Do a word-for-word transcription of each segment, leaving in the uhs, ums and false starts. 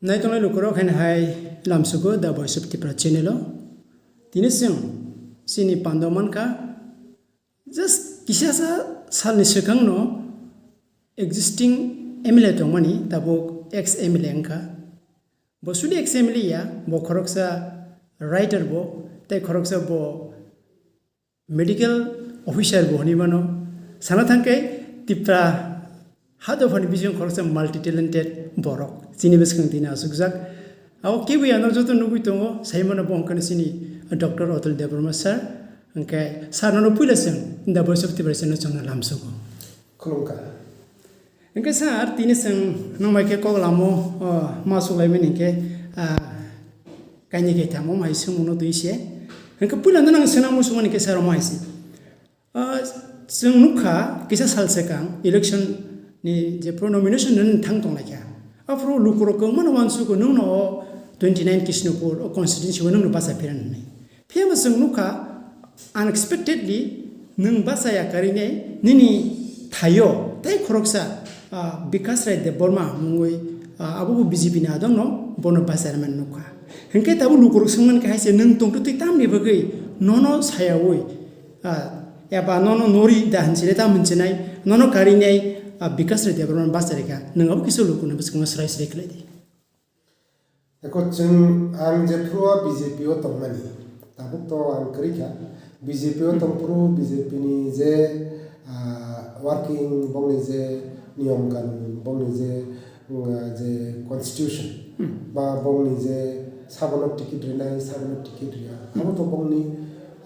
Naitongnai lukurok haino hai lamsugo The Voice of Tripura channel o. Tini chwng chini pando mankha, just kisasa salni swkangno existing M L A tongmani, tabuk ex M L A wngkha. Bo sudi ex M L A ya, bo khoroksa writer bo, tei khoroksa bo medical officer bo hwnwi mano. Sana thangkhe Tipra ha dophani bising khoroksa multi talented borok. Chini bwskang tini asukjak. Abo kebwi ano joto nugwi tongo, sai mano bo wngkha chini Doctor Atul Debbarma sir. Hwnkhe sir nono puila chwng The Voice of Tiprasa no chwngno lamsugo. Khulumkha. Hwnkhe sir, tini chwng nang bai khe kok lamo, o, ma suklaimani hwnkhe, ah, kainwi kaitham omo hai swngmungno twi se. Hwnkhe puila no nang swnam muchungmani khe sir omo hai se. Ah, chwng nukha kisa sal swkang election ni jephru nomination rwna thang tonglaikha. Aphuru lukurok kwbangmano uansugo nwngno o twenty nine Krishnapur o constituency o nwngno bacha phirani hwnwi. Phiya bo chwng nukha, unexpectedly nwng bachaya karinai nini thaio tei khoroksa, ah, Bikash Rai Debbarma mungwi, ah, abo bo B J P ni adongno bono bachai rwmani nukha. Hwnkhe tabuk lukurok swngmani khe hai se, nwng tongtwtwi tamni bagwi nono sayaui, ah, eba nono nori da hinsinai, tam hinsinai, nono karinai, ah, Bikash Rai Debbarma bachai rikha, nwng abo kisa lukurokni bwskango swrai swrai khlai di. Eko chwng ang jephru o B J P o tongmani, tabuk to ang kwrwi kha. B J P o tongphuru B J P ni je, ah, working, bongni je niyom kanun, bongni je, mm, je constitution, ba bongni je sabono ticket rinai, sabono ticket riya, abo to bongni,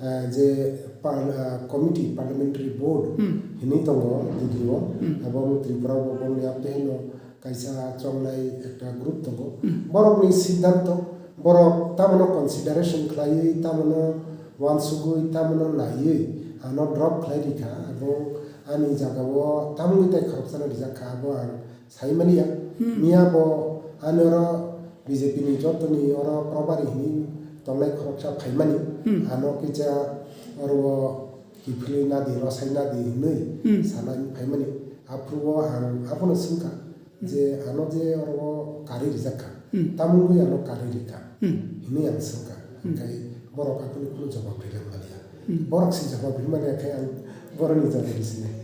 ah, je par-, ah, committee, parliamentary board hinwi tongo Delhi o, abo Tripura o bongni apeheno kaisa chongnai ekta group tongo. Borokni siddhanto, borok tamono consideration khlaiwi, tamono uansugwi, tamono naiwi ano drop khlai rikha, abo ani jagao tamungwi tai khoroksano rijak kha, abo ang sai maliya. Miya bo ani oro B J P ni jotoni oro probari hinwi tongnai khoroksa phaimani, ano kisa oro kiphilwi nadi, rwsai nadi hinwi sana phaimani. Aphuru o ang abono swngkha je ano je oro karwi rijak kha, tamungwi ano karwi rikha hinwi ang swngkha. Hwnkhe borok aboni kunu jawab rilak maliya. Borok se jawab rimani khe ang borokni jawab risinai.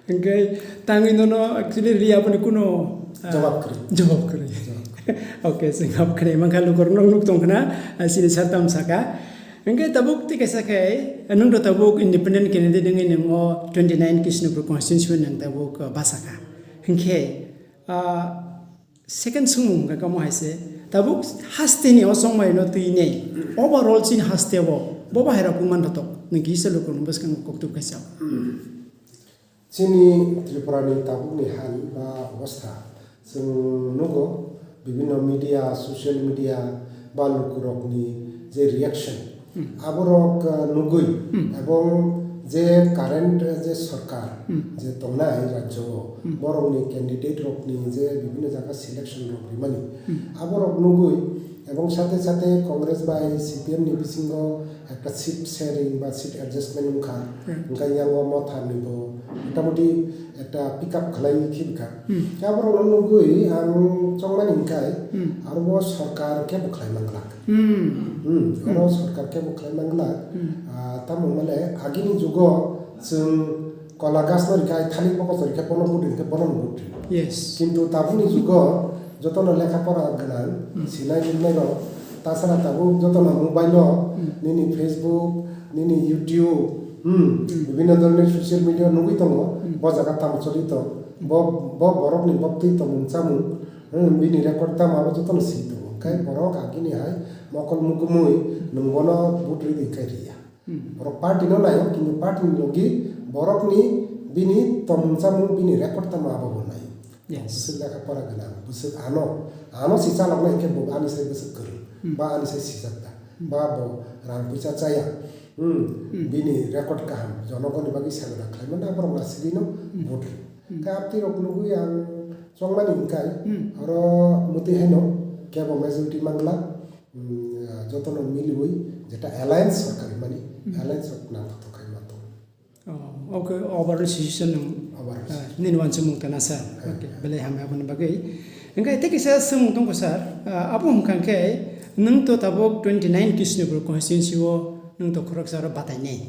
Hwnkhe tangwi nono actually ri aboni kuno, ah, jawab kwrwi. Jawab kwrwi. Jawab kwrwi. Okay, chwng jawab kwrwi mankha, lukurok nok nuk tong khna, ah, chini sir tam saka. Hwnkhe tabuk tei kaisa khe, ah, nwng to tabuk independent candidate wngwi nwng o twenty nine Krishnapur constituency o nwng tabuk, ah, bachakha. Hwnkhe, ah, second swngmung hwnkha kamo hai se, tabuk hasteni o chongmai no twi nei, overall chini haste o bo bahai rok wngman rok nwng kisa lukurok bwskango koktwk kaisa. Chini Tripura ni tabuk ni hal ba obostha, chwng nugo bibhinno media, social media ba lukurokni je reaction, aborok, uh, nugwi ebong je current je sorkar je tongnai rajyo o, borokni candidate rokni je bibhinno jaga selection rok rimani, aborok nugwi ebong sate sate Congress bai C P M ni bisingo ekta seat sharing ba seat adjustment wngkha, hwnkhe yango Motha ni bo motamoti ekta pick up khlai khibikha. Khe aborokno nugwi ang chongmani hwnkhe aro bo sorkar kebo khlai manglak. Hmm, oro sorkar kebo khlai manglak. Ah, tamo male agini jugo chwng kola gasno rikha, thalik bokoso rikha, bono budi rikha, bono budi. Yes. Kintu tabukni jugo jotono lekha pora gwnang, sinai himnai rok, tasara tabuk jotono mobile o, nini Facebook, nini YouTube, hmm, bibhinno dhoronor social media nugwi tongo, bo jaga tamo choli tong, bo, bo borokni bok twi tongmung chamung, hmm, bini record tamo abo jotono swi tongo. Khai borok agini hai mokol mukumui nwng bono vote ridi khai riya. Hmm. Borok party no naio, kintu party ni logi borokni bini tongmung chamung bini record tamo abo bo naio. Yes. Bwswk lekha pora gwnang, bwswk ano, ano si chaloknai hinkhe bo ani sai bwswk kwrwng, ba ani sai sijak da, ba bo rang puisa chaya, hmm, bini record kaham, jonogoni bagwi senggra khlaimani aborok nasigwino vote rw. Khe aptwi rok nugwi ang chongmani hinkhe oro mwtwi haino kebo majority mangla, Hmm, jotono miliwi jeta alliance rok kari mani, alliance rok nangthok thok khai ma tongo. Oh, okay, overall situation nung, overall, ah, nini uansukmung tana sir. Okay, belai hamya aboni bagwi. Hingke tei kisa swngmung tongkha sir, ah, abo hwnkha khe nwng to tabuk twenty nine Krishnapur constituency o nwng to khoroksa ro batai nai.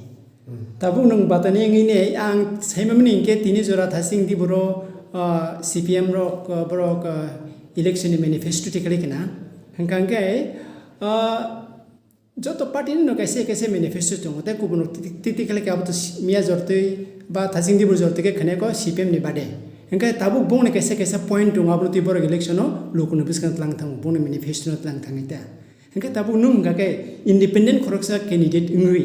Tabuk nwng batai nai wngwi nai ang saimani hingke tini jora thasing di boro, ah, C P M rok, ah, borok, ah, election ni manifesto tikali kena. Hingka hingke, ah, Joto party ni no kaisa kaisa manifesto tongo, tei kubun rok titi khe abo to miya jortwi ba thasing dibur jortwi khe khwnai ko C P M ni bade. Hingkhe tabuk bongni kaisa kaisa point tongo, abono twi borok election o luku ni bwskango tlang thango, bongni manifesto no tlang thangwi ta. Hingkhe tabuk nwng hingkha khe independent khoroksa candidate wngwi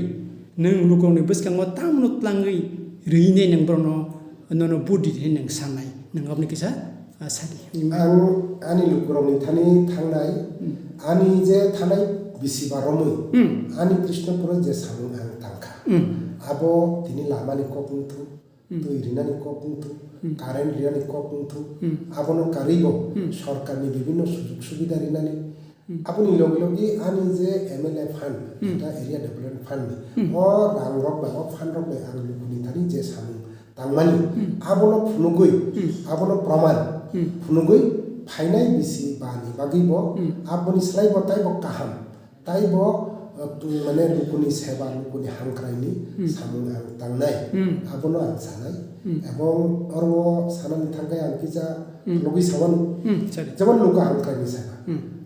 nwng luku ni bwskango tamno tlangwi rwinai nwng borokno nono vote di hinwi nwng sanai, nwng aboni kisa, ah, sadi. Ang ani lukurokni thani thangnai, ani je thanai bisi baromwi, ani Krishnapuro je samung ang tangkha, abo tini lamani kok wngthu, twi rinani kok wngthu, current rinani kok wngthu, abono karwibo sorkarni bibinno sujog subida rinani, Aboni logi logi ani je M L A fund, jeta area development fund ni, o rang rok bai, o fund rok bai ang lukuni thani je samung tangmani, abono phunugwi, abono proman phunugwi phainai bisi bani bagwi bo, aboni slai bo taibo kaham, taibo, uh, mane lukuni seba, lukuni hamkraini samung ang tangnai, abono ang sanai, ebong oro sanani thangkhe ang kisa logwi sawani, jemon luku hamkraini seba.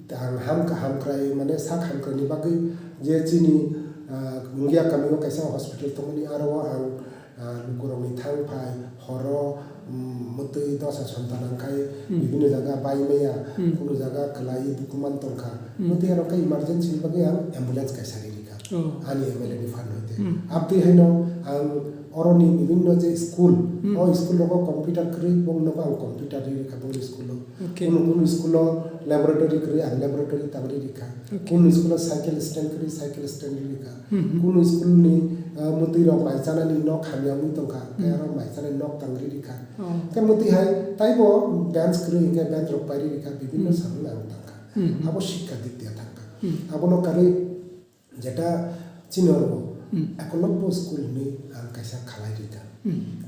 Tei ang hamkha hamkrai, mane sak hamkraini bagwi je chini, ah, Mungia kamio kaisa hospital tongmani, aro ang, ah, lukurokni thang phai horo, mm, mwtwi dosa sonta nangkhai bibinno jaga bai maya, kunu jaga kwlai bukuman tongkha. Mwtwi aro khe emergency ni bagwi ang ambulance kaisa ri rikha. Ani M L A ni fund hoite. Abtwi haino ang oroni bibinno je school, o school rogo computer kwrwi, bongno ang computer ri rikha bongni school o. Kunu kunu school o laboratory kwrwi, ang laboratory tangri rikha. Kunu school o cycle stand kwrwi, cycle stand ri rikha. Kunu school ni, ah, mwtwi rok mai chanani nok hamya wngwi tongkha, khe aro mai chanani nok tangri rikha. Khe mwtwi hai taibo bench kwrwi hwnkhe bench rok pairi rikha, bibinno samung ang tangkha. Abo shikha dik dia thangkha. Abono karwi Jeta chini oro Ekolobbo school hinwi ang kaisa khalai rikha.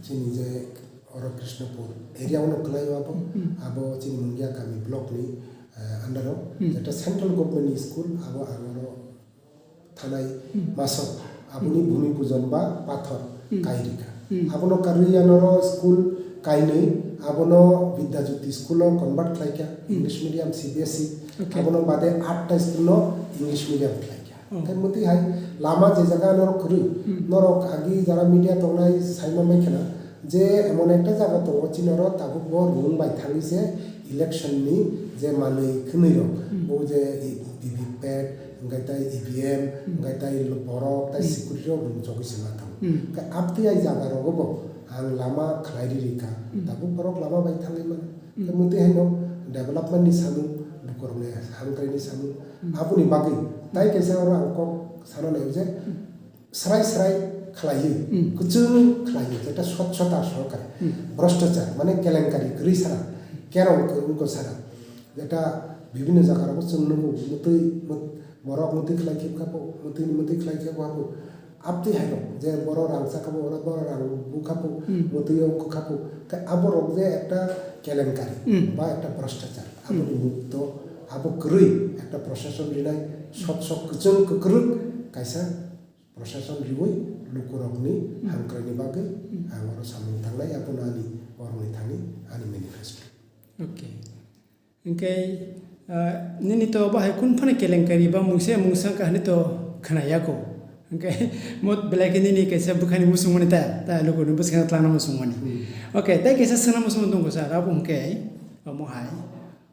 Chini je oro Krishnapur area ono kwlaio abo, abo chini Mungia kami block ni, eh, under o, jeta central government ni school abo ang oro thanai masok aboni bhumi pujon ba pathor kai rikha. Abono karwi anoro school kainwi, abono Vidya Jyoti school o convert khlaikha, English medium, C B S E, abono bade atta school no English medium khlaikha. Tei mwtwi hai lama je jaga norok kwrwi, norok agi jara media tongnai saima mai khna je emon ekta jaga tongo chini oro tabuk bo rung bai thangwi se election ni je manwi khwnwi rok, bo je V V P A T, hwnkhe tei E V M, hwnkhe tei borok tei security rok rung chogwi se ma tongo. Khe abtwi ai jaga rogo bo ang lama khlai ri rikha, tabuk borok lama bai thangwi mano. Khe mwtwi haino development ni samung, lukurokni hamkraini samung, aboni bagwi tai kaisa oro ang kok sana nai je srai srai khlaiwi, kwchwng khlaiwi, jeta swchhota sohokare, bhrashtachar, mane kelenkari kwrwi sana, kerong kwrwngko sana, jeta bibinno jaga rogo chwng nugo, mwtwi, mwt-, borok mwtwi khlai khe kha bo, mwtwi ni mwtwi khlai khe bo abo, Abtwi haino je borok rang chakha bo, oro borok rang bukha bo, mwtwi o kwkha bo, tei abo rok je ekta kelenkari ba ekta bhrashtachar, aboni mukto, abo kwrwi ekta proshashon rinai, sok sok kwchwng kwkrwk kaisa proshashon riwi lukurokni hamkraini bagwi ang oro samung tangnai, abono ani borokni thani ani manifesto. Okay. Hingke, ah, nini to bahai kun phano kelenkari ba mungsa mungsa kahani to khna yago. Hingke mo belai khe nini kaisa bwkhani musung mani ta, ta lukuni bwskango tlangna musung mani. Okay, tei kaisa swngna musung mani tongo sir, abo hingke, omo hai.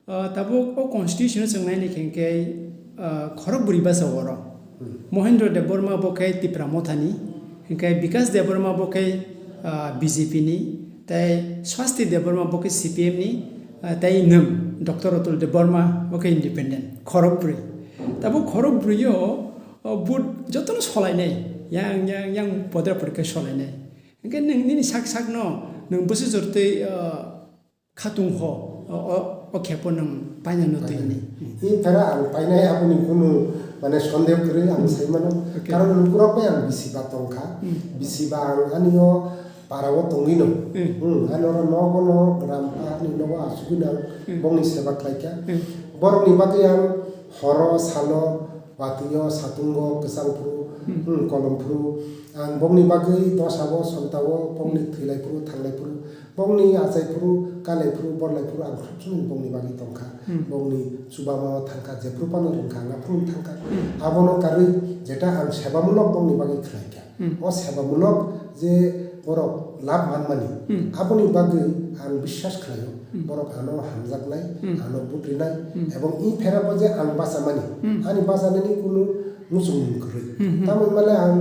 Ah, tabuk o constitution o chwng naini khe hingke, ah, khorok bwrwi basa oro. Mohendro Debbarma bo khe Tipra Mothani, hingke Bikas Debbarma bo khe, ah, B J P ni, tei Swasti Debbarma bo khe C P M ni, ah, tei nwng Doctor Atul Debbarma bo khe independent, khorok bwrwi. Tabuk khorok bwrwi o, o vote jotono solainai, yang, yang, yang podra podra khe solainai. Hingke nwng nini sak sak no, nwng bwswk jortwi, ah, Khatung ho, o, o, o khepo nwng paina no twi hwnwi. I phera ang painai aboni kunu, mane, sondeho kwrwi ang sai mano. Okay. Karon lukurok bai ang bisi ba tongkha. Bisi ba ang ani o para o tongwi no. Hmm. Hmm, ani oro nogo no gram paharni nogo asugwi no ang Hmm. bongni seba khlai kha. Hmm. Borokni bagwi ang horo salo batio satungo kwchang phuru, Hmm. hmm, kolom phuru ang bongni bagwi dosa o sonta o bongni Hmm. thwilai phuru thanglai phuru bongni achai phuru kalai phuru borlai phuru ang sabsomoi bongni bagwi tongkha. Hmm. Bongni chubama o thangkha, jephru phano ringkha ang aphuru thangkha. Hmm. Abono karwi jeta ang sebamulok bongni bagwi khlai kha. Hmm. O sebamulok je borok lab manmani, Hmm. aboni bagwi ang biswas khlaio, Hmm. borok ano hamjaknai, Hmm. ano butrinai, Hmm. ebong i pherabo je ang bachamani, Hmm. ani bachanani kunu muchungmung kwrwi. Hmm, hmm. Tamoni male ang,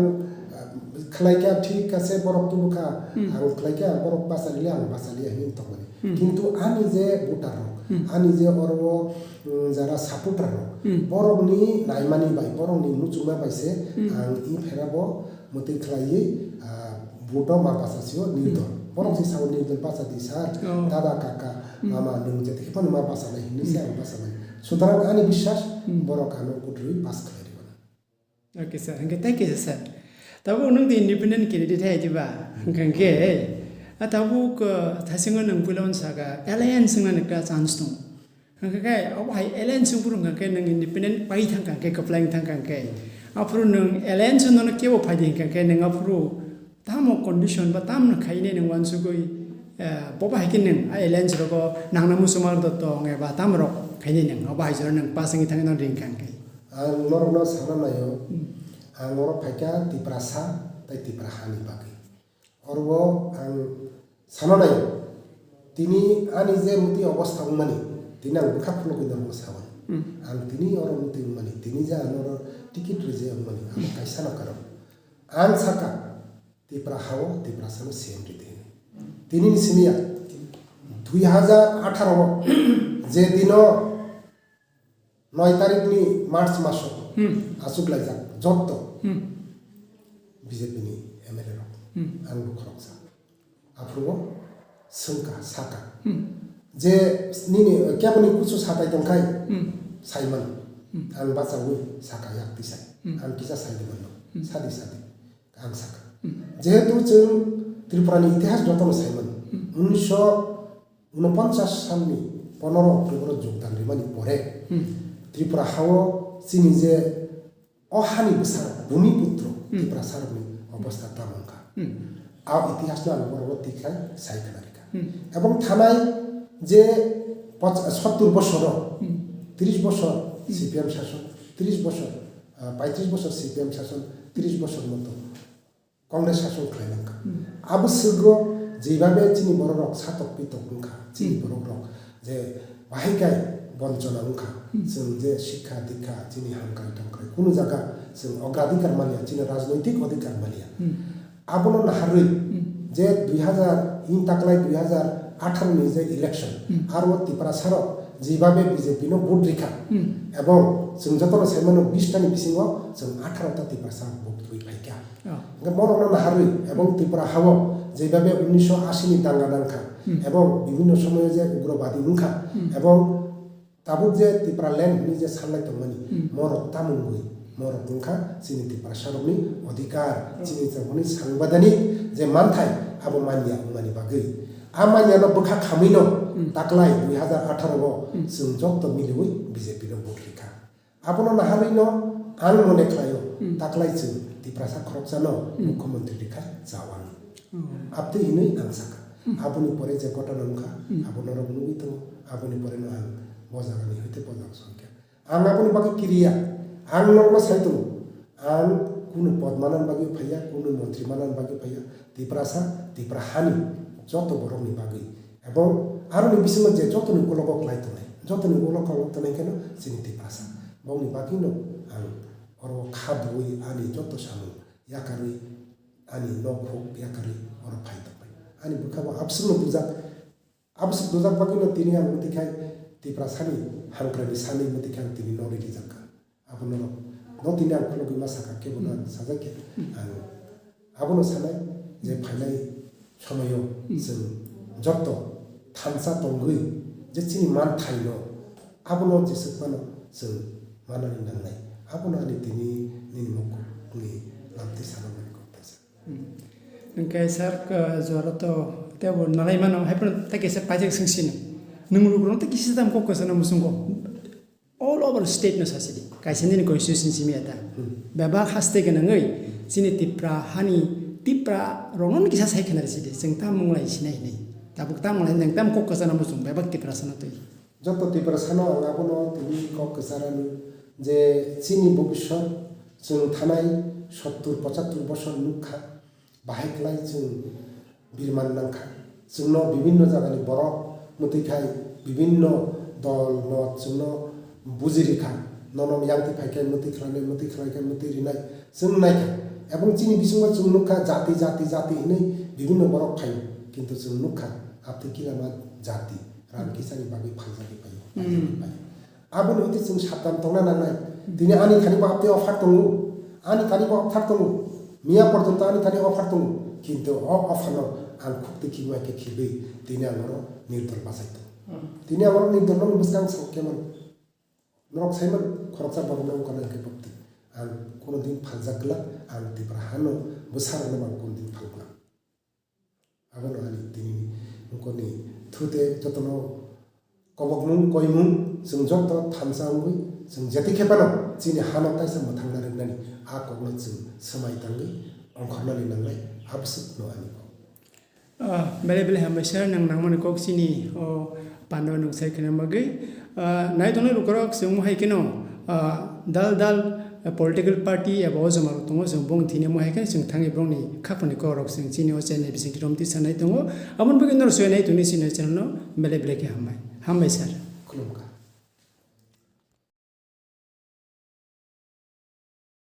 ah, khlaikha, thik ase, borok tubukha, Hmm. ang khlaikha, borok bachalile ang bachaliya hinwi tongmani. Hmm. Kintu ani je voter rok, Hmm. ani je oro, mm, jara supporter rok, Hmm. borokni naimani bai, borokni muchungma bai se Hmm. ang i pherabo mwtwi khlaiwi, ah, vote o ma bachasio nirdol. Hmm. Borok se sao nirdol bacha di sir, Oh. dada kaka, Hmm. mama nwng jete phano ma bachanai hinwi se Hmm. ang bachanai. Sutarang ani biswas Hmm. borok ano kutrwi pass khlai rwmani. Okay, sir. Hingke thank you, sir. Tabuk nwng di independent candidate hai diba? Hingke, ah, tabuk, ah, thasingo nwng puila unsaka alliance wngna nokta chance tong. Hingke khe, abo hai alliance wngphuru hingke nwng independent pai thangkha hingke, kwplai wng thangkha hingke. Aphuru nwng alliance nono kebo phaidi hingke khe nwng aphuru tamo condition ba tamno khainai nwng uansugui, eh, bobo hai khe nwng a alliance rogo nangna muchungma rwdo tong eba tamrok khainai nwng, abo hai jora nwng pass wngwi thangwi no ringkha hingke. Ang norokno sana naio, Hmm. ang oro phaikha Tiprasa tei Tipra hani bagwi. Oro ang sana naio, tini ani je mutwi obostha wngmani, tini ang bwkha phunugwi norokno saui. Hmm. Ang tini oro mutwi wngmani, tini je ang oro ticket rwjak wngmani, ang kaisa no karon. Ang saka, Tipra hao, Tiprasano C M rwdi hwnwi. Tini ni simi ya, dui hajar atharo o je dino noi tarikh ni March maso Hmm. achuk laijak jotto Hmm. B J P ni M L A rok. Hmm. Ang bo khoroksa. Aphuru o swngkha, saka. Hmm. Je nini keboni kuchu satai tongkhai Hmm. saimano. Hmm. Ang bachaui saka yak tisai. Hmm. Ang kisa sai di mano. Hmm. Sadi sadi. Ang saka. Hmm. Jehetu chwng Tripura ni itihas jotono saimano. Hmm. Unisho unoponchas salni ponoro October o jogdan rimani pore Hmm. Tripura hao chini je o hani bwsarok, bhumiputro Hmm. Tiprasarokni obostha tamo wngkha. Hmm. A itihasno ang borokno tikhlai sai khna rikha. Hmm. Ebong thanai je poch-, sottur bosoro, Hmm. tris bosor Hmm. C P M sason, tris bosor, ah, paitris bosor C P M sason, tris bosor moto Congress sason khlai mankha. Hmm. Abo swkgo jebhabe chini bororok satok pitok wngkha, chini Hmm. borokrok je bahai kai bonchona wngkha, Hmm. chwng je sikha dikha, chini hamkrai tongkrai, kunu jaga chwng ogradikar manya, chini rajnoitik odhikar manya. Hmm. Abono naharwi Hmm. je dui hajar, in taklai dui hajar atharo ni je election, Hmm. aro Tiprasarok jebhabe B J P no vote rikha, Hmm. ebong chwng jotono saimano bish tani bisingo chwng atharo ta Tiprasa vote rwi phaikha. Oh. Hingke borokno naharwi ebong Tripura hao jebhabe unisho ashi ni danga nangkha Hmm. ebong bibhinno somoyo je ugrobadi wngkha Hmm. ebong tabuk je Tipraland hwnwi je salnai tongmani Hmm. morok tamo wngwi morok wngkha chini Tiprasarokni odhikar, Hmm. chini tongmani sangbidanik je manthai abo manya wngmani bagwi. A manyano bwkha khamwino Hmm. taklai dui hajar atharo o Hmm. chwng jotto miliwi B J P no vote rikha. Abono naharwino ang mone khlaio, Hmm. taklai chwng Tiprasa khoroksano Hmm. mukhyamantri rikha chawani. Hmm. Abtwi hinwi ang sakha. Hmm. Aboni pore je ghotona wngkha, Hmm. abo norok nugwi tongo, aboni poreno ang bo jagani hoite bo jaga songkha. Ang aboni bagwi kiriya, ang norokno sai tongo, ang kunu pod manani bagwi phaiya, kunu montri manani bagwi phaiya, Tiprasa, Tipra hani joto borokni bagwi. Ebong aroni bisingo je jotoni ukologo klai tongnai, jotoni ukologo klai tongnai kheno chini Tiprasa. Bongni bagwino ang oro kha dui ani joto samung yakarwi ani nok huk yakarwi oro phai tongbai. Ani bwkhao abswkno bujak, abswk bujak bagwino tini ang mwtwi khai Tiprasani hamkraini sani mwtwi khai ang tini nok rili jakha. Abono no tini ang khulugwi ma sakha, kebo no ang sajak khe ang abono sanai je phainai somoyo chwng joto thansa tongwi je chini manthaino abono jeswk phano chwng manani nangnai. Abono ani tini nini mokokni lamtwi sana mani kok kaisa. Hmm. Hwnkhe sir, ka-, jora to tebo nalai mano, hai phano tei kaisa paijak swng sino. Nwng lukurokno tei kisa tam kok kwchana muchungo. All over state no sasidi. Kaisa nini constituency simi eta. Hmm. Bebak haste gwnangwi chini Tipra hani Tipra rokno kisa sai khna risidi. Chwng tam munglai sinai hinwi. Tabuk tam munglai nang tam kok kwchana muchung bebak Tipra sana twi. Joto Tiprasano ang abono tini kok kwcharano je chini bobiswt chwng thanai sottur pochattur bosor nukha, bahai kwlai chwng birman nangkha. Chwngno bibinno jagani borok mwtwi khai bibinno dol mot chwngno bujirikha, nono yang twi phai khe mwtwi khlainai, mwtwi khlai khe mwtwi rinai chwng naikha. Ebong chini bisingo chwng nukha jati, jati, jati hinwi bibinno borok phaio, kintu chwng nukha aptwi kilama jati. Rang kisani bagwi phaljagwi phaio, Hmm. phaljagwi phaio. Aboni hwnkhe chwng sabdan tongna nangnai. Tini ani thani bo aptwi offer tongo, ani thani bo offer tongo, miya porjonto ani thani offer tongo, kintu o offer no ang khuk twi khibi bai khe khibwi tini ang oro nirdol bachai tongo. Hmm. Tini ang oro nirdol no bwskang sao khe mano. Norok sai mano, khoroksa borok no wngkha na hwnkhe bwktwi. Ang kuno din phaljak glak, ang Tipra hano bwsarok no ang kuno din phal glak. Abono ani tini wngkoni thute jotono kobokmung koimung chwng joto thansa wngwi chwng jeti khe phano chini hano kaisa mwthangna rwknani a kokno chwng swmai tangwi ongkhornani nangnai abwswkno ani kok. Ah, belai belai hambai sir, nang nangmani kok chini o pando nung sai khna bagwi. Ah, nai tongnai lukurok chwng hai kheno, ah, dal dal, ah, political party eba o joma rok tongo, chwng bong thini mo hai khe chwng thangwi borokni khapani kok rok chwng chini o channel bising rom twi sanai tongo. Aboni bagwi norok soi nai tongni chini o channel no belai belai khe hambai. Hambai sir. Khulumkha.